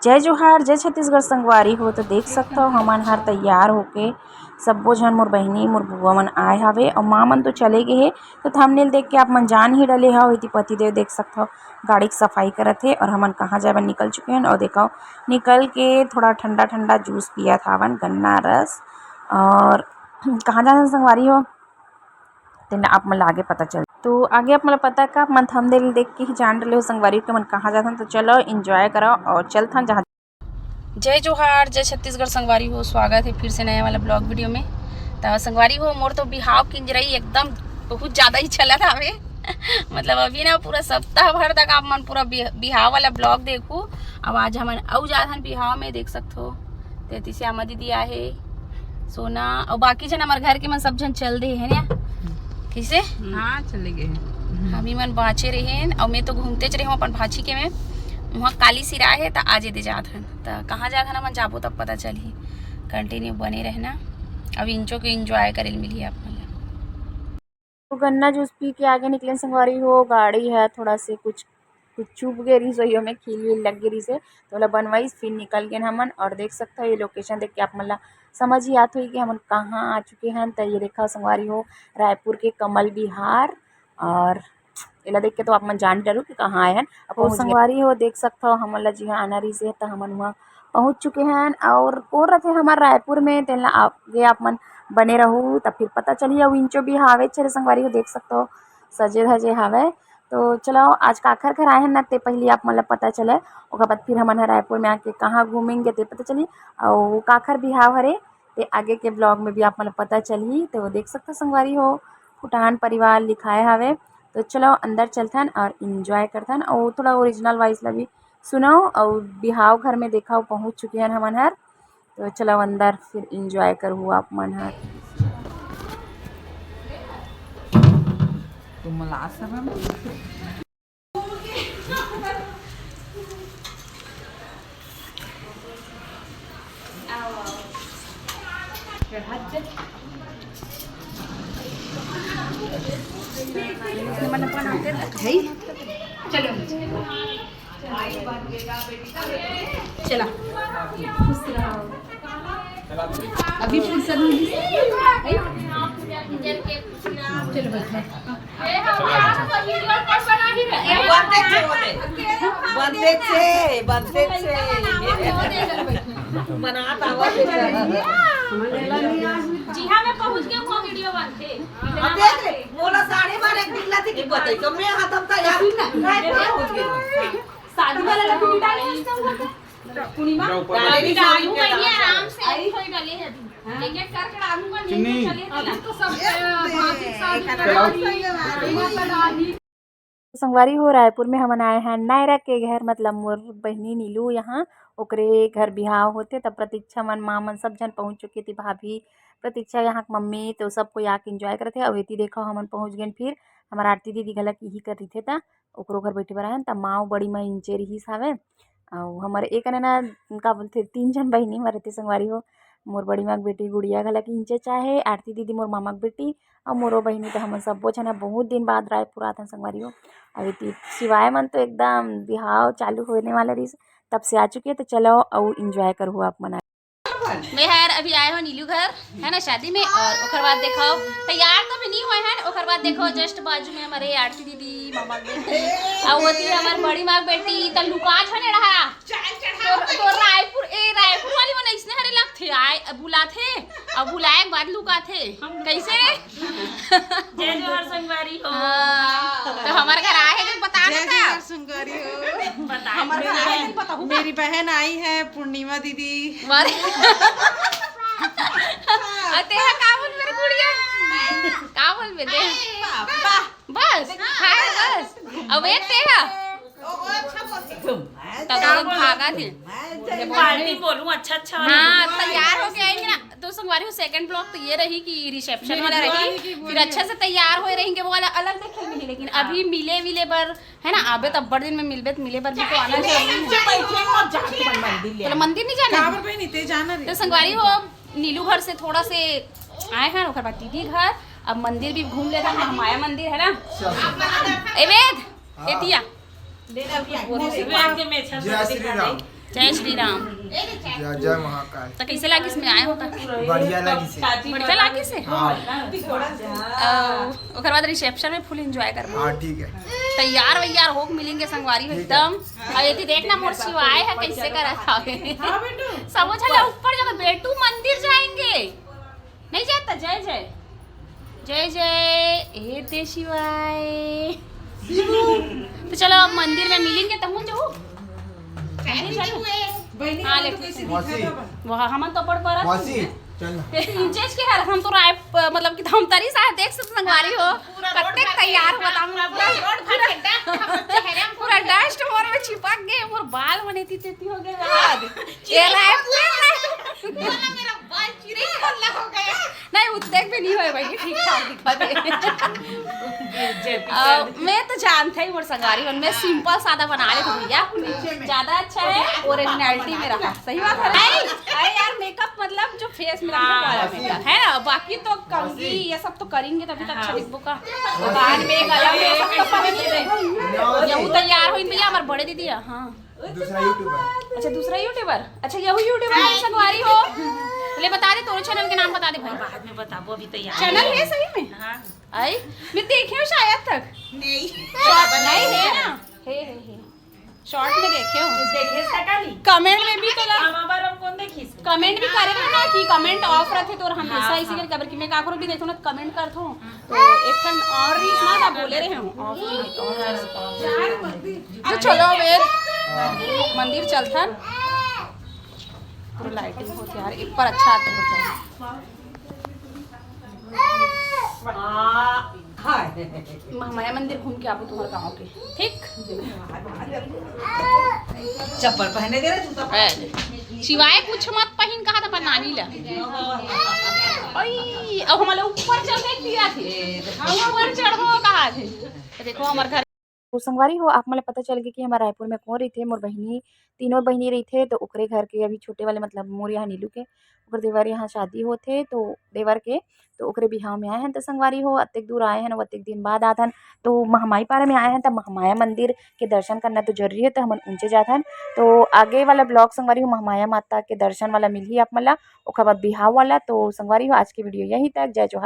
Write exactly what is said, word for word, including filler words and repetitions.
जय जोहार, जय छत्तीसगढ़ संगवारी हो। तो देख सकथव, हमन हर तैयार होके सब्बो झन, मोर बहिनी, मोर बुआ मन आए हावे, अउ माँ मन तो चले गे हे। तो थंबनेल देख के आप मन जान ही डले हव, एती पति देव देख सकथव, गाड़ी के सफाई करत हे, अउ हमन कहाँ जाए बर निकल चुके हन। अउ देखव, निकल के थोड़ा ठंडा ठंडा जूस पियत हावन, गन्ना रस, अउ कहाँ जाना संगवारी हो, तेन आप मन ला आगे पता चल। तो आगे आप मन ला पता का, आप मन थंबनेल देख के ही जान डले हो संगवारी हो, कि हमन कहाँ जाथन। तो चलो, एंजॉय करव अउ चलथन जहाँ। जय जोहार, जय छत्तीसगढ़ संगवारी हो, स्वागत हे फिर से नया वाला ब्लॉग वीडियो में। त संगवारी हो, मोर तो बिहाव के इंजरई एकदम बहुत ज्यादा ही चलत हावे। मतलब अभी ना पूरा सप्ताह भर तक आप मन पूरा बि-, बिहाव वाला ब्लॉग देखू। अब आज हमन अउ जाथन बिहाव में, देख सकथो। तेती श्यामा दीदी आहे, सोना, अउ बाकी झन हमर घर के मन सब झन चल दे हे ना। कइसे? हाँ, चले गे हे। हमी मन बाँचे रहेन, अउ मैं तो घूमतेच रहेंव अपन भांची के में। वहाँ काली सिरा हे, त आज एदे जात हन। त कहाँ जात हन, हमन जाबो तब पता चलही। कंटिन्यू बने रहना, अब इंचो के एंजॉय करे ल मिलही आप मन ला। तो गन्ना जूस पी के आगे निकलेन संगवारी हो। गाड़ी ह थोड़ा से कुछ, कुछ चुभ गे रिहिस, ओहियो में कील वील लग गे रिहिस हे, तो ओला बनवाइस, फिर निकल गेन हमन। अउ देख सकथव, ये लोकेशन देख के आप मन ला समझ ही आत होही कि हमन कहाँ आ चुके हन। त ये देखव संगवारी हो, रायपुर के कमल विहार, अउ एला देख के तो आप मन जान डरू कि कहाँ आए हन। अब तो पहुँच गे। संगवारी हो, देख सकथव, हमन ला जिहाँ आना रिहिस हे, त हमन उहाँ पहुँच चुके हन। अउ कोन रथे हमर रायपुर में, तेन ला आगे आप मन बने रहू, त फिर पता चलही। अउ इंचो भी हावे, चले संगवारी हो, देख सकथव, सजे धजे हावे। तो चलो, आज काखर घर आए हन ना, ते पहिली आप मन ला पता चले, ओकर बाद फिर हमन ह रायपुर में आके कहाँ घूमेंगे, ते पता चलही। अउ काखर बिहाव हरे, ते आगे के ब्लॉग में भी आप मन ला पता चलही। तो देख सकथव संगवारी हो, फुटान परिवार लिखाए हावे। तो चलो, अंदर चलथन अउ एंजॉय करथन, अउ थोड़ा ओरिजिनल वॉइस ला भी सुनव, अउ बिहाव घर में देखव, पहुँच चुके हन हमन हर। तो चलो अंदर, फिर एंजॉय करहू आप मन हर। तुम ला सब हम। चलो। चला। खुश रहो। अभी फुर्सत मिली। चलो बैठो। बनते छे, बनते छे, बनते छे। बनात आवत हे। जी हाँ, मैं पहुँच गया हूँ, वीडियो बनते। अब देख ले, मोला साढ़े बारह एक दिन लाते की बताई, तो मैं हाथ हफ्ता यार, रायपुर पहुँच गई। शादी वाला लड़की भी डाले हैं उसने उधर पे। पूर्णिमा, डाले भी डालू शादी मैं, के आराम से आई। थोड़ी डाले है अभी। हाँ। एक एक करके डालूंगा, नहीं चुन्नी। तो चलिए अभी तो सब, ए, अ, भाभी शादी ए, करवा दी, पूर्णिमा करवा दी। संगवारी हो, रायपुर में हमन आए हैं नायरा के घर, मतलब मोर बहिनी नीलू यहाँ, ओकरे घर बिहाव होथे, तब प्रतीक्षा मन, माँ मन सब झन पहुँच चुके थे। भाभी प्रतीक्षा यहाँ के मम्मी तो सब कोई आके एंजॉय करथे। अउ एती देखो, हमन पहुँच गेन, फिर हमर आरती दीदी घलक इही कर रहिथे, त ओकरो घर बैठे बर आएन, त माँ अउ बड़ी माँ इंचे रिहिस हावे। अउ हमर एक अनना, का बोलथे, तीन झन बहिनी हमर रहिथे संगवारी हो। मोर बड़ी माँ के बेटी गुड़िया घलक इंचे चाहे आरती दीदी, मोर मामा के बेटी, अउ मोरो बहिनी। त हमन सब्बो झन ह बहुत दिन बाद रायपुर आथन संगवारी हो। अउ एती शिवाय मन तो एकदम बिहाव चालू होने वाला रहिस, तब से आ चुके हे। त चलो अउ एंजॉय करहु आप मन। मैं हर अभी आए हो नीलू घर, है ना, शादी में, और ओकर बाद देखो, तैयार तो भी नहीं हुए हैं, ओकर बाद देखो, जस्ट बाजू में हमारे आरती दीदी, मामा के बेटी, और होती है हमारी बड़ी माँ के बेटी, त लुका छने रहा। तो, तो रायपुर, ए, रायपुर वाली मन इसने हरे लगथे, आए, बुलाथे, और बुलाए के बाद लुकाथे। कैसे? जय जोहार संगवारी हो। हाँ, तो हमारे घर आए हैं, तो बता जय देता। जोहार संगवारी हो। बता हमारे घर आए हैं, बताओ। मेरी बहन आई है, पूर्णिमा दीदी। मारे। और तेरा का बोल मेरे गुड़िया? का बोल बे दे? पापा। बस, हाय बस। अब एक तेरा। ओ, ओ, अच्छा बोलती। तब वो भागा थे। पार्टी बोलूं, अच्छा, अच्छा। हाँ, तैयार होके आएंगे ना। तो संगवारी हो, सेकंड ब्लॉग तो ये रही कि रिसेप्शन वाला रही, फिर अच्छे से तैयार हुए रहेंगे, वो वाला अलग देखे मिली, लेकिन अभी मिले विले बर, है ना, आबे तो अब्बड़ दिन में मिलबे, तो मिले बर भी तो आना जरूरी है। चलो, मंदिर नहीं जाना? काबर बहनी, ते जाना रे। तो संगवारी हो, नीलू घर से थोड़ा से आए हैं, ओकर बाद दीदी घर, अब मंदिर भी घूम लेता है, माया मंदिर है ना। ए वेद, ए दिया। जय श्री राम। जय श्री राम। जय, जय महाकाल। तो कैसे लागिस में आए हो तो? बढ़िया लागिस हे। बढ़िया लागिस हे? हाँ। अउ ओकर बाद रिसेप्शन में फुल एंजॉय करबो। हाँ, ठीक है। तैयार वैयार होके मिलेंगे संगवारी हो ठीक है। एकदम। अउ एती देखना मोर शिवाय हे कैसे करत हवे। हाँ बेटू। समझ ले ऊपर जाके बेटू मंदिर जाएंगे। नहीं जाता, जय जय। जय जय, ए दे शिवाय। तो चलो अब मंदिर में मिलेंगे, तहूँ जाहू। बहनी हाँ, हम तो लेकिन कैसे मौसी। दिखा था? वह हमन तो पड़ पड़त मौसी, नहीं है। चल ना। ते इंचेज के हर हम तो राय प-, मतलब कि हम तरी सा देख सकते संगवारी हो। पूरा रोड कत्ते भर के तैयार हुआ था हम पूरा पूरा रोड भर के डस्ट हम चेहरे में पूरा डस्ट मोर में चिपक गए, मोर बाल बने थी तेती हो गए यार। ये राय पूरा वाला मेरा बाल चिरे वाला हो गया। नहीं, उत्ते भी नहीं होए भाई, ठीक ठाक दिखा दे। अ, मैं तो जानते ही मोर संगवारी मन, मैं सिंपल सादा बना लेती हूँ भैया, ज्यादा अच्छा है, ओरिजिनलिटी में रहा। सही बात है ना? अरे यार, मेकअप मतलब जो फेस में रखने वाला मेकअप है ना, बाकी तो कंघी ये सब तो करेंगे तभी तो अच्छा दिखबो का। कान में, गला में, ये सब तो पहन ही रहे। ये वो तैयार हो भैया, हमारे बड़े दीदी है, हाँ। दूसरा यूट्यूबर। अच्छा, दूसरा यूट्यूबर। अच्छा, यहू यूट्यूबर है संगवारी हो। ले बता दे, तोरे चैनल के नाम बता दे भाई। बाद में बताबो, अभी तैयार चैनल है सही में? हाँ। आई, मैं देखे हूँ शायद तक। नहीं। शॉर्ट नहीं है ना? हे, हे, हे। शॉर्ट में देखे हूँ। देखे सकाली। कमेंट में भी तो ला। हम बार हम कौन देखी से? कमेंट भी करे ना कि कमेंट ऑफ रहते तो हमेशा हाँ, इसीलिए हाँ। कबर कि मैं काकरो भी देखो ना कमेंट करत हूँ। तो एक ठन और रील्स ना था बोले रहे हूँ। ऑफ नहीं तो। तो चलो अब एक मंदिर चलथन। पूरा लाइटिंग होत यार, एक बार अच्छा आते होत है। महामाया मंदिर घूम के आबो तुम्हारे गाँव के, ठीक? चप्पल पहने दे रहे, जूता पहने। ए, शिवाय कुछ मत पहिन कहा था पर नानी ला। ओई, अब हमारे ऊपर चढ़ के पिया थे। ऊपर चढ़ो कहा थे। तो देखो हमारे घर तो संगवारी हो, आप मन ल पता चल गे कि हमर रायपुर में कोन रहिथे। मोर बहिनी, तीनों बहिनी रहिथे, तो ओकरे घर के अभी छोटे वाले, मतलब मोर यहाँ नीलू के, ओकर देवर यहाँ शादी होथे, तो देवर के, तो ओकरे बिहाव में आए हन। तो संगवारी हो, अतेक दूर आए हन, अतेक दिन बाद आत हन, तो महामाई पारा में आए हन, तो महामाया मंदिर के दर्शन करना तो जरूरी है, तो हमन उंचे जात हन। तो आगे वाला ब्लॉग संगवारी हो, महामाया माता के दर्शन वाला मिलही आप मन ला, ओकर बाद बिहाव वाला। तो संगवारी हो, आज के वीडियो यहीं तक। जय जोहार।